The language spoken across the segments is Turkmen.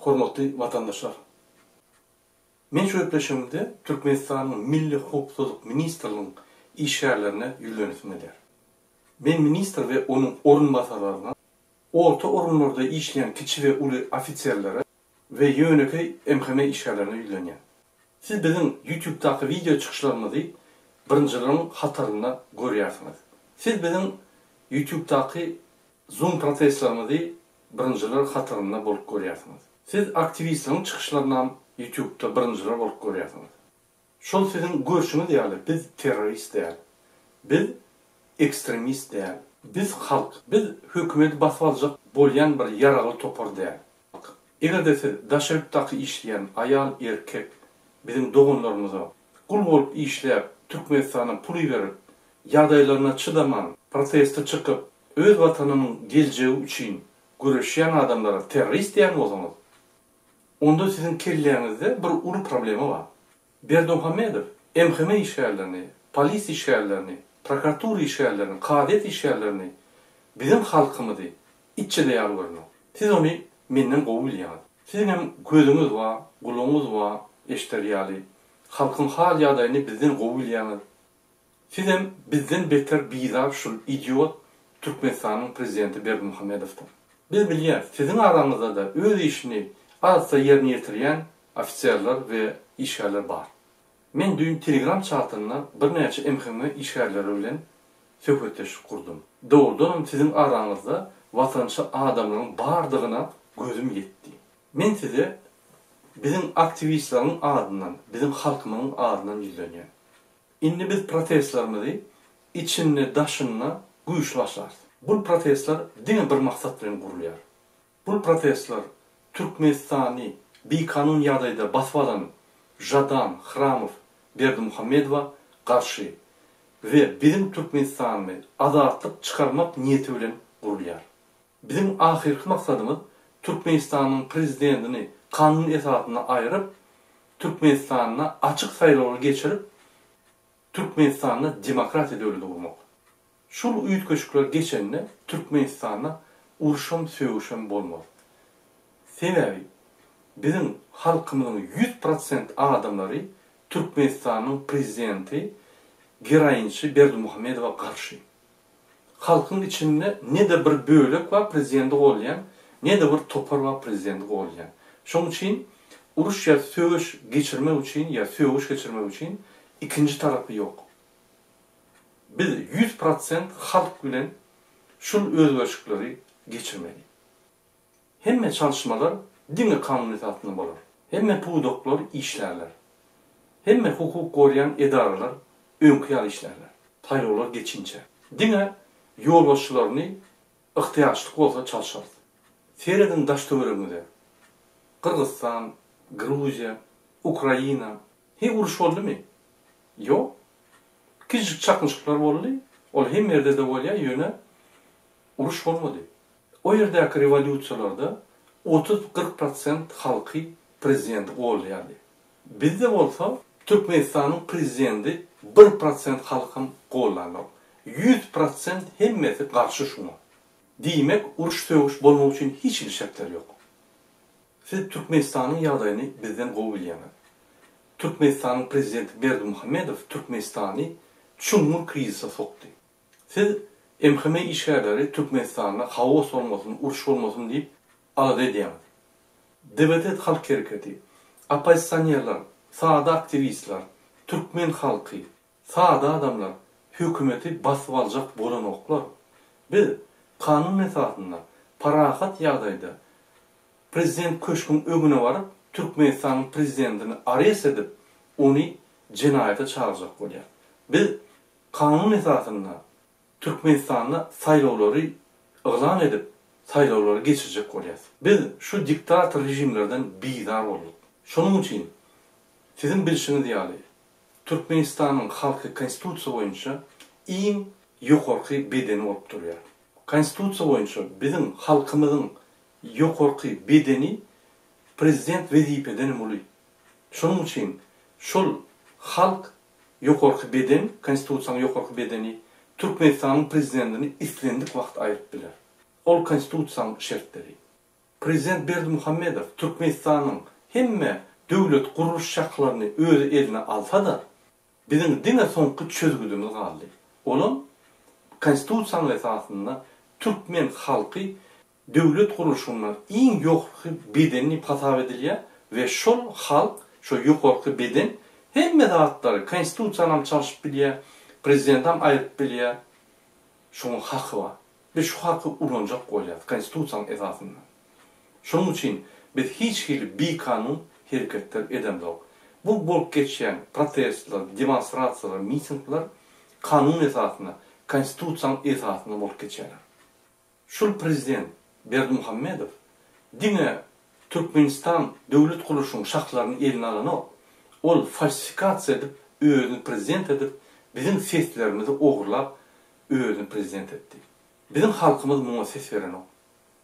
Hormatly watandaşlar! Men şu gepleşigimde Türkmenistanyň Milli howpsuzlyk ministrliginiň işgärlerine ýüzlenesim gelýär. Men ministr we onuň orunbasarlaryna, orta orunlarda işleýän kiçi we uly ofiserlere we ýönekeý MHM işgärlerine ýüzlenýän. Siz biziň YouTube-daky wideo çykyşlarymyzy birinjileriň hatarynda görýärsiňiz. Siz biziň YouTube-daky Zoom protestlerimizi birinjiler hatarynda bolup görýärsiňiz. Siz aktiwistleriň çykyşlarynam YouTube-da birinjiler bolup görýärsiňiz. Şol siziň görşüňiz ýaly biz terrorist däl. Biz ekstremist däl. Biz halk. Biz hökümeti basyp aljak bolýan bir ýaragly topar däl. Eger-de siz daşary ýurtdaky işleýän aýal, erkek biziň doganlarymyza gul bolup işläp Türkmenistana pul iberip, ýagdaýlaryna çydaman proteste çykyp öz watanynyň geljegi üçin göreşýän adamlara terrorist diýen bolsaňyz, onda siziň kelläňizde bir uly problema bar. Berdimuhamedow MHM işgärlerini, polis işgärlerini, prokuratura işgärlerini, kazyýet işgärlerini biziň halkymyzy itçe-de ýaly görenok. Siz ony menden gowy bilýäňiz. Siziňem gözüňiz bar, gulagyňyz bar eşder ýaly. Halkyň hal-ýagdaýyny bizden gowy bilýäňiz. Sizem bizden beter bizar şul idiot Türkmenistanyň prezidenti Berdimuhamedowdan. Biz bilýäs, siziň araňyzda-da öz işini arassa ýerine ýetirýän ofiserler we işgärler bar. Men düýn Telegram çatynda birnäçe MHM işgärleri bilen söhbetdeşlik gurdum. Dogrudanam siziň araňyzda watançy adamlaryň bardygyna gözüm ýetdi. Men size biziň aktiwistleriň adyndan, biziň halkymyzyň adyndan ýüzlenýän. Indi biz protestlerimizi içinde, daşynda güýçli başlarys. Bul protestler diňe bir maksat bilen gurulýar. Bul protestler Türkmenistany bikanun ýagdaýda basyp alan Žadan, Hramow, Berdimuhamedowa garşy we biziň Türkmenistanymy azatlyk çykarmak niýeti bilen gurulýar. Biziň ahyrky maksadymyz Türkmenistanyň prezidentini kanun esasynda aýryp, Türkmenistanda açyk saýlawlary geçirip, Türkmenistanda demokratiýa döwleti gurmak. Şul üýtgeşikler geçende Türkmenistanda urşam sögüşem bolmaz. Sebäbi biziň halkymyzyň 100% adamlary Türkmenistanyň prezidenti geroinçi Berdimuhamedowa garşy. Halkyň içinde ne-de bir bölek bar prezidenti goldaýan, ne-de bir topar bar prezidenti goldaýan. Şoň üçin uruş ýa söweş geçirmek üçin ýa sögüş geçirmek üçin ikinji tarapy ýok. Biz 100% halk bilen şul özgerişikleri geçirmeli. Hemme çalyşmalar diňe kanun esasynda bolar. Hemme pudaklar işlärler. Hemme hukuk gorýan edaralar öňki ýaly işlärler. Saýlawlar geçinçä. Diňe ýolbaşçylaryny yhtyýaçlyk bolsa çalşarys. Serediň daş-töweregiňize. Gyrgyzstan, Gruziýa, Ukraina. Heý uruş boldumy? Ýok. Kiçijik çaknyşyklar boldy. Ol hemme ýerde-de bolýar, ýöne uruş bolmady. O ýerdäki rewolýusiýalarda 30-40 prosent halky prezidenti goldaýardy. Bizde bolsa Türkmenistanyň prezidendi bir prosent halkam gollanok. 100% hemmesi garşy şuňa. Diýmek uruş-sögüş bolmak üçin hiç hili şertler ýok. Siz Türkmenistanyň ýagdaýyny bizden gowy bilýäňiz. Türkmenistanyň prezidenti Berdimuhamedow Türkmenistany çuňňur krizise sokdy. Siz MHM işgärleri Türkmenistanda haos bolmasyn, uruş bolmasyn diýip alada edýäňiz. DWT halk hereketi, oppozisionerler, sada aktiwistler, türkmen halky, sada adamlar hökümeti basyp aljak bolanoklar. Biz kanun esasynda parahat ýagdaýda prezident köşgüň öňüne baryp Türkmenistanyň prezidentini arest edip ony jenaýata çagyrjak bolýas. Biz Kanun esasynda Türkmenistanda saýlawlary yglan edip, saýlawlary geçirjek bolýas. Biz şu diktator režimlerden bizar bolduk. Şonuň üçin, siziň bilşiňiz ýaly, Türkmenistanyň halky Konstitusiýa boýunça iň ýokarky bedeni bolup durýar. Konstitusiýa boýunça biziň halkymyzyň ýokarky bedeni prezident wezipedenem uly. Şonuň üçin şol halk Ýokarky beden, Konstitusiýanyň ýokarky bedeni Türkmenistanyň Prezidentini islendik wagt aýryp biler. Ol Konstitusiýanyň şertleri. Prezident Berdimuhamedow Türkmenistanyň hemme döwlet gurluş şaklaryny özi eline alsa-da, biziň diňe soňky çözgüdimiz galdy. Olam Konstitusiýanyň esasynda türkmen halky döwlet gurluşygynda iň ýokarky beden diýip hasap edilýär we şol halk, şo ýokarky beden hemme zatlary, Konstitusiýanam çalşyp bilýär, Prezidentam aýryp bilýär. Şoňa haky bar. Biz şu haky ulanjak bolýarys Konstitusiýanyň esasynda. Şonuň üçin biz hiç hili bikanun hereketler edemzok. Bu bolup geçýän protestler, demonstrasiýalar, mitingler kanun esasynda, Konstitusiýanyň esasynda bolup geçýärler. Şul prezident Berdimuhamedow diňe Türkmenistan döwlet gurluşynyň şahlaryny eline alanok, ol falsifikasiýa edip özüni prezident edip biziň seslerimizi ogurlap özüni prezident etdi. Biziň halkymyz muňa ses berenok.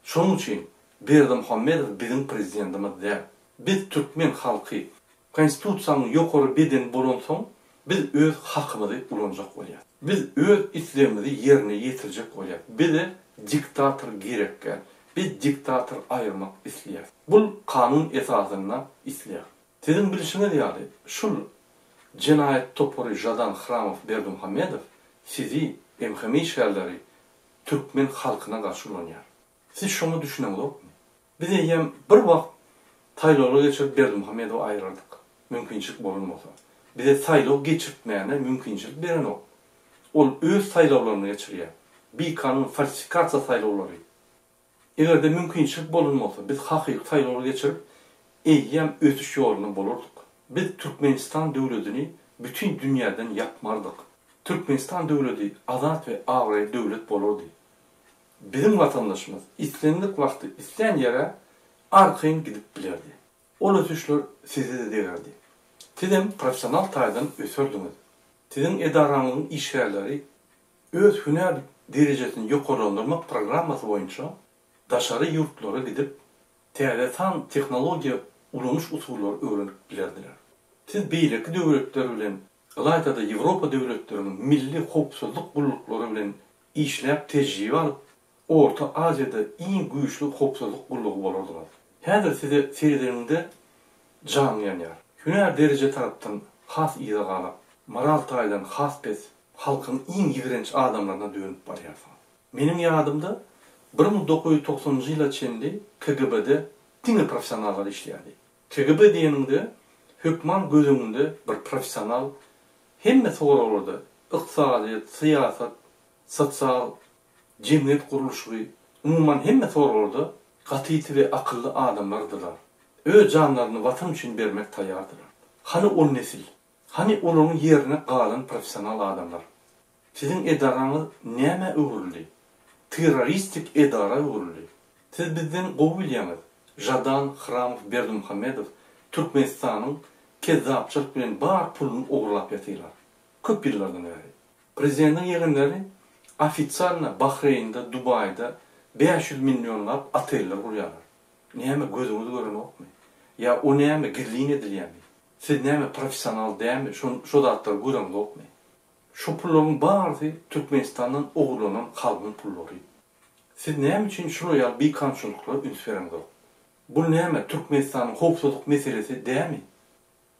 Şonuň üçin Berdimuhamedow biziň prezidentimiz däl. Biz türkmen halky Konstitusiýanyň ýokary bedeni bolansoň biz öz hakymyzy ulanjak bolýas. Biz öz islegimizi ýerine ýetirjek bolýas. Bize diktator gerek däl. Biz diktator aýyrmak isleýäs. Bul kanun esasynda isleg. Siziň bilşiňiz ýaly şul jenaýat topary Žadan Hramow Berdimuhamedow sizi MHM işgärleri türkmen halkyna garşy ulanýar. Siz şoňa düşüneňzokmy? Biz eýýäm bir wagt saýlawlar geçirip Berdimuhamedowy aýyrardyk. Mümkinçilik bolan bolsa. Bize saýlaw geçirtmäne mümkinçilik berenok. Ol öz saýlawlaryny geçirýär. Bikanun falsifikasiýa saýlawlary. Eger-de mümkinçilik bolan bolsa biz hakyky saýlawlar geçirip eýýäm ösüş ýolunda bolardyk. Biz Türkmenistan döwledini bütin dünýäden ýapmardyk. Türkmenistan döwledi azat we abraýly döwlet bolardy. Biziň watandaşymyz islendik wagty islän ýere arkaýyn gidip bilerdi. Ol ösüşler size-de degerdi. Sizem professional taýdan öserdiňiz. Siziň edaraňyzyň işgärleri öz hünär derejesini ýokarlandyrmak programmasy boýunça daşary ýurtlara gidip, täze san tehnologiýa ulanyş usullary öwrenip bilerdiler. Siz beýleki döwletler bilen, ylaýta-da Ýewropa döwletleriniň milli howpsuzlyk gulluklary bilen işläp tejribe alyp, Orta Aziýada iň güýçli howpsuzlyk gullugy bolardyňyz. Häzir size seredeniňde janyň ýanýar. Hünär dereje tarapdan has yza galyp, moral taýdan has pes, halkyň iň ýigrenç adamlaryna dönüp barýarsyňyz. Meniň ýadymda, 1990-njy ýyla çenli KGB-de diňe professionallar işleýärdi. KGB diýeniňde hökman göz öňünde bir professional hemme soraglarda, ykdysadyýet, syýasat, sosial, jemgyýet gurluşygy, umuman hemme soraglarda gaty ýiti we akylly adamlardylar. Öz janlaryny watan üçin bermek taýýardylar. Hany ol nesil? Hany olaryň ýerine galan professional adamlar? Siziň edaraňyz nämä öwrüldi? Terroristik edara öwrüldi. Siz bizden gowy bilýäňiz, Žadan, Hramow, Berdimuhamedow Türkmenistanyň kezzapçylyk bilen bar puluny ogurlap ýatyrlar. Köp ýyllardan bäri. Prezidentiň ýegenleri ofitsialno Bahreýnde, Dubaýda 500 millionlap oteller gurýarlar. Näme gözüňiz görenokmy? Ýa o näme gizlin edilýämi? Siz näme professional dälmi şo şo zatlary göreňzokmy? Şo pullaryň barysy Türkmenistandan ogurlanan halkyň pullary. Siz näme üçin şular ýaly bikanunçylyklara üns bereňzok? Bul näme Türkmenistanyň howpsuzlyk meselesi dämi?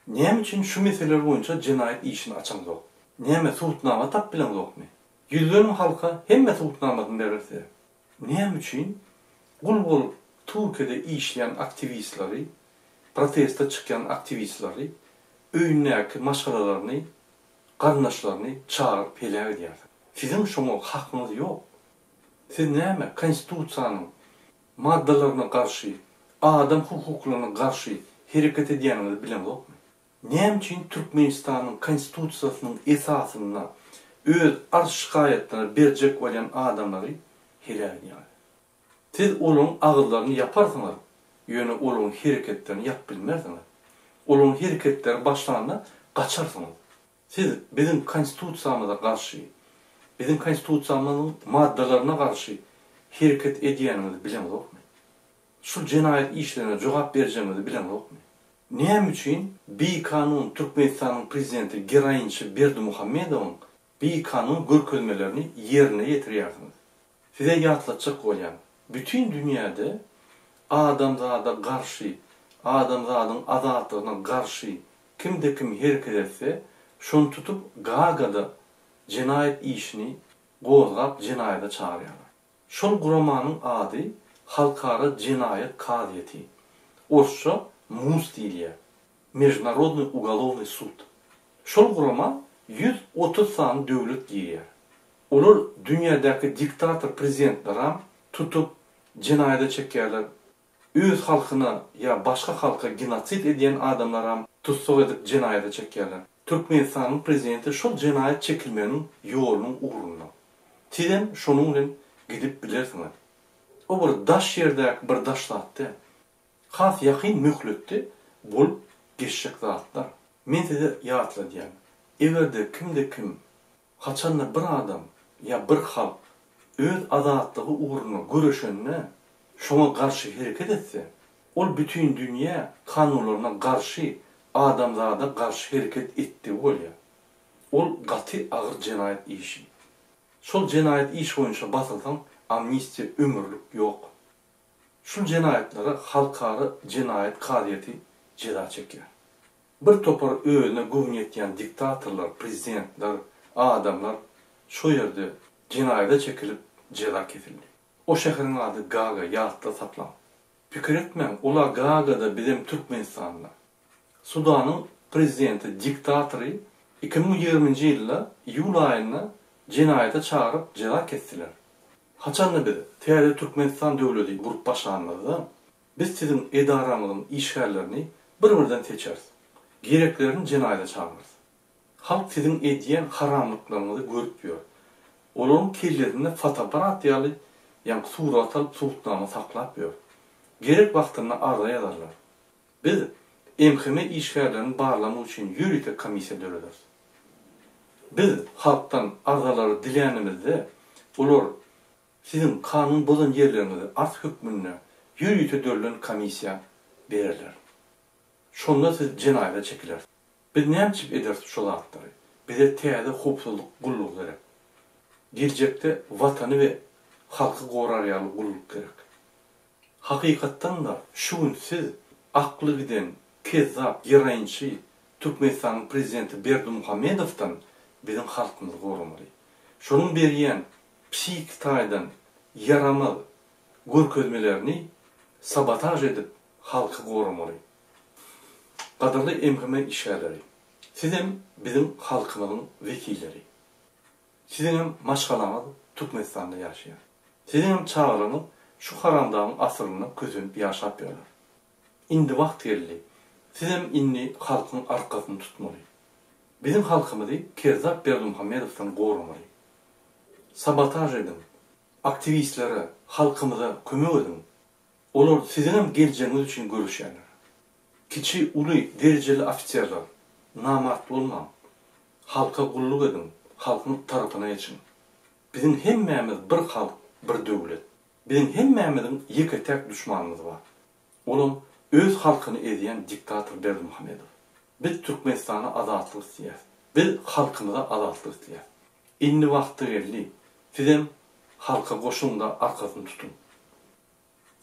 Näme üçin şu meseleler boýunça jenaýat işini açaňzok? Näme subutnama tap bileňzokmy? Ýüzleniň halka hemme subutnamasyny berer size. Näme üçin gul bolup Türkiýede işleýän aktiwistleri, proteste çykýan aktiwistleri öýündäki maşgalalaryny, garyndaşlaryny çagyryp heläk edýärsiň? Siziň şoňa hakyňyz ýok. Siz näme konstitusiýanyň maddalaryna garşy, adam hukuklaryna garşy hereket edýäniňizi bileňzokmy? Näme üçin Türkmenistanyň Konstitusiýasynyň esasynda öz arz-şikaýatlaryny berjek bolýan adamlary heläk edýäňiz? Siz olaryň agyzlaryny ýaparsyňyz, ýöne olaryň hereketlerini ýapyp bilmersiňiz. Olaryň hereketleri başlanda gaçarsyňyz. Siz biziň Konstitusiýamyza garşy, biziň Konstitusiýamyzyň maddalaryna garşy hereket edýäniňizi bileňzokmy? Şul jenaýat işlerine jogap berjegiňizi bileňzokmy? Näme üçin bikanun Türkmenistanyň prezidenti geroinçi Berdimuhamedowyň bikanun görkezmelerini ýerine ýetirýärsiňiz? Size ýatlatjak bolýan, bütin dünýäde. Adamzada garşy, adamzadyň azatlygyna garşy kimde-kim hereket etse, şony tutup Gaagada jenaýat işini gozgap jenaýada çagyrýarlar. Şol guramanyň ady Halkara jenaýat kazyýeti. Orsça MUS diýilýär. Mežnarodnyý ugolovnyý sud. Şol gurama 130 sany döwlet girýär. Olar dünýädäki diktator prezidentleram tutup jenaýada çekýärler, öz halkyna ýa başga halka genosid edýän adamlaram tussag edip jenaýada çekýärler. Türkmenistanyň prezidenti şol jenaýat çekilmeginiň ýolunyň ugrunda. Sizem şonuň bilen gidip bilersiňiz. O bir daş ýerdäki bir daş zat däl. Has ýakyn möhletde bolup geçjek zatlar. Men size ýatladýan, eger-de kimde-kim Haçanda bir adam ýa bir halk öz azatlygy ugrunda göreşende, şoňa garşy hereket etse, ol bütin dünýä kanunlaryna garşy, adamzada garşy hereket etdigi bolýar. Ol gaty agyr jenaýat işi. Şol jenaýat iş boýunça basylsaň, amnistiýa ömürlik ýok. Şul jenaýatlara halkara jenaýat kazyýeti jeza çekýär. Bir topar özüne göwni ýetýän diktatorlar, prezidentler, adamlar şo ýerde jenaýada çekilip jeza kesildi. O şäheriň ady Gaga ýatda saklaň. Pikir etmäň ola Gagada bizem Türkmenistanda. Sudanyň prezidenti diktatory 2020-nji ýylda iýul aýynda jenaýata çagyryp jeza kesdiler. Haçanda biz täze Türkmenistan döwledi gurup başlanymyzda Biz siziň edaraňyzyň işgärlerini bir-birden seçeris. Gereklerini jenaýada çagyrarys. Halk siziň edýän haramlyklaryňyzy görüp ýör. Olaryň kellesinde fotoapparat ýaly ýaňky surat alyp subutnama saklap ýör. Gerek wagtynda arza ýazarlar. Biz MHM işgärlerini barlamak üçin ýörite komissiýa dörederis. Biz halkdan arzalary dilänimizde, olar Siziň kanun bozan ýerleriňizi art hökmünde ýörite dörlen komissiýa bererler. Şonda siz jenaýata çekilersiňiz. Biz nämçip ederis şo zatlary? Bize täze howpsuzlyk gullugy gerek. Geljekde watany we halky gorar ýaly gulluk gerek. Hakykatdan-da şu gün siz akly giden kezzap geroinçi Türkmenistanyň prezidenti Berdimuhamedowdan biziň halkymyzy goramaly. Şonuň berýän psihiki taýdan ýaramaz görkezmelerini sabotaž edip halky goramaly. Gadyrly MHM işgärleri, sizem biziň halkymyzyň wekilleri. Siziňem maşgalaňyz Türkmenistanda ýaşaýar. Siziňem çagalaryňyz şu haramdagyň asyrynda kösenip ýaşap ýörler. Indi wagt geldi. Sizem indi halkyň arkasyny tutmaly. Biziň halkymyzy Kezzap Berdimuhamedowdan goramaly. Sabotaž ediň. Aktiwistlere, halkymyza kömek ediň. Olar siziňem geljegiňiz üçin göreşýärler. Kiçi, uly derejeli ofiserler, namart bolmaň. Halka gulluk ediň, halkyň tarapyna geçiň. Biziň hemmämiz bir halk, bir döwlet. Biziň hemmämiziň ýeke-täk duşmanymyz bar. Olam öz halkyny ezýän diktator Berdimuhamedow. Biz Türkmenistana azatlyk isleýäs. Biz halkymyza azatlyk isleýäs. Indi wagty geldi. Sizem halka goşulyňda arkasyny tutuň.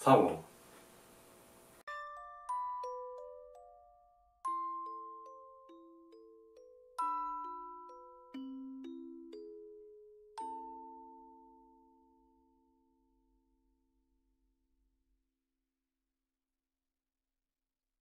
Sag boluň.